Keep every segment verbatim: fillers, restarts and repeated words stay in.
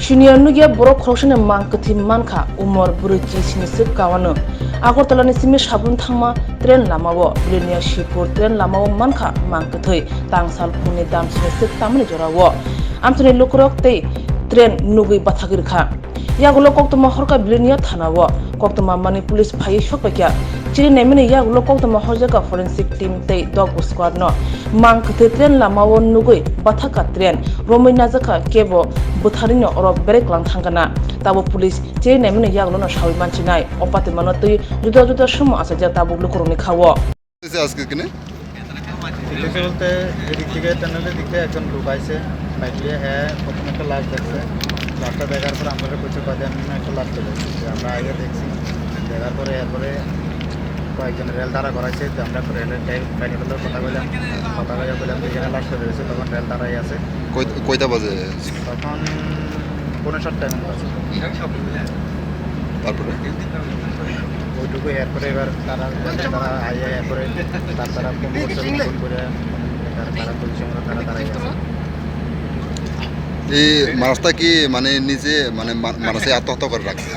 Senior nugya borok khoroksani mang kwthwi mankha, umor brwi chi sini swk kawano. Agartala ni simi Sabun thangma train lamao, Bilonia Shibpur train lamao mankha mang kwthwi, tangsal phungni dam sini swk tamani jorao. Amchaini lukurok tei train nugwi bathagwi rwkha. Yagulo koktwma horkha Bilonia thanao. Koktwma mani police phaiwi sokpaikha. Chini naimani yagulo koktwma horjakha forensic team tei dog squad no. Mang kwthwi train lamao nugwi bathakha train. Romwi najakha kebo bwtharino oro berek lang thangkana. Tabuk police chini naimani yagulo no sawi manchinai. O patimano twi juda juda somo achaijak tabuk lukurokni khao. হয়েছে আজকে এখানে? বলতে এদিক থেকে, টানেলের দিক থেকে একজন লোক আইছে, বাইক নিয়ে। হ্যাঁ, প্রথমে একটা লাশ দেখছে। লাশটা দেখার পর আমরা কিছু বাদে আমি একটা লাশ চলে এসেছি। আমরা আগে দেখছি, দেখার পরে এরপরে কয়েকজন রেল দাঁড়া করাইছে, তো আমরা রেলের টাইম বাইরে কথা বললাম, কথা বলে বললাম যে এখানে লাশটা রয়েছে, তখন রেল দাঁড়াই আছে। কয়-, কয়টা বাজে? তখন পৌনে সাতটা এমন বাজে। তারপরে? ওইটুকু, এরপরে এবার তারা, তারা আইয়া এরপরে তার, তারা ফোন করছে, ফোন করে তারা, তারা পুলিশের মতো তারা দাঁড়াই আছে। এই মানুষটা কি মানে নিজে মানে মা-, মানুষে আত্মহত্যা করে রাখছে?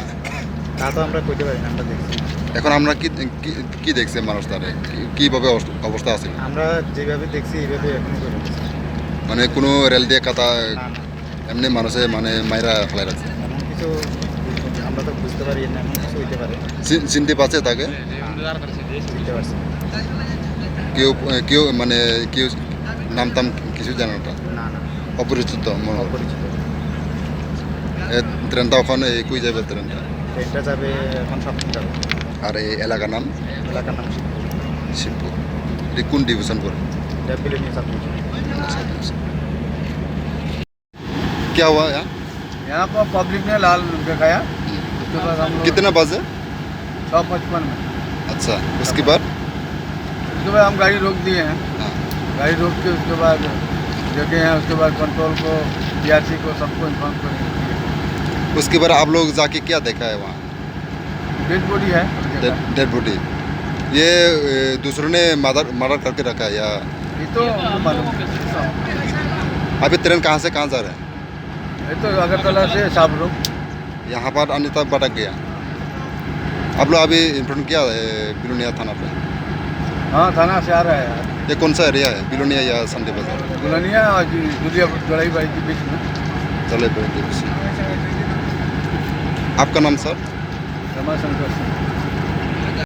তা তো আমরা কইতে পারি না, আমরা দেখছি। এখন আমরা কি, কি, কি দেখছে মানুষটারে? কি, কিভাবে অবস্থা, অবস্থা আছে? আমরা যেভাবে দেখছি এইভাবে এখনো করে রাখছি। মানে কোনো রেল দিয়ে কাটা না, না। এমনি মানুষে মানে মাইরা ফেলাই রাখছে। এমন কিছু আমরা তো বুঝতে পারি না, এমন কিছু হইতে পারে। চিন-, চিনতে পারছে তাকে? চিনতে পারছি। কেউ, কেউ মানে কেউ নাম টাম কিছু জানে না? না, না। অপরিচিত মনে হয়। অপরিচিত। এ, ট্রেনটা ওখানে কই যাবে ট্রেনটা? ট্রেনটা যাবে এখন সাতক্ষীরা যাবে। আর এই এলাকার নাম? এলাকার নাম শিবপুর। শিবপুর। এটা কোন ডিভিশন পড়ে? এটা বিলোনিয়া সাব ডিভিশন। क्या हुआ यहाँ? यहाँ पर पब्लिक ने लाल दिखाया। उसके बाद हम लोग कितने बजे? छः पचपन में। अच्छा, उसके बाद? उसके बाद हम गाड़ी रोक दिए हैं। हाँ। गाड़ी रोक के उसके बाद देखे हैं, उसके बाद कंट्रोल को, पीआरसी को, सबको इन्फॉर्म कर दिए। उसके बाद आप लोग जाके क्या देखा है वहाँ? डेड बॉडी है। Dead, dead body. ये, ए, दूसरों ने मर्डर, मर्डर करके रखा है या? ये तो हमको मालूम नहीं। अभी ट्रेन कहाँ से कहाँ जा रहा है? ये तो अगरतला से साबरू। यहाँ पर आने तक भटक गया। आप लोग अभी इन्फॉर्म किया है बिलोनिया थाना पे? हाँ, थाना से आ रहा है यार। ये कौन सा एरिया है, बिलोनिया या संडे बाजार? बिलोनिया और जु-, जुलिया जड़ाई बाड़ी के बीच में। चले बहुत देर से। आपका नाम सर? रमाशंकर सिंह।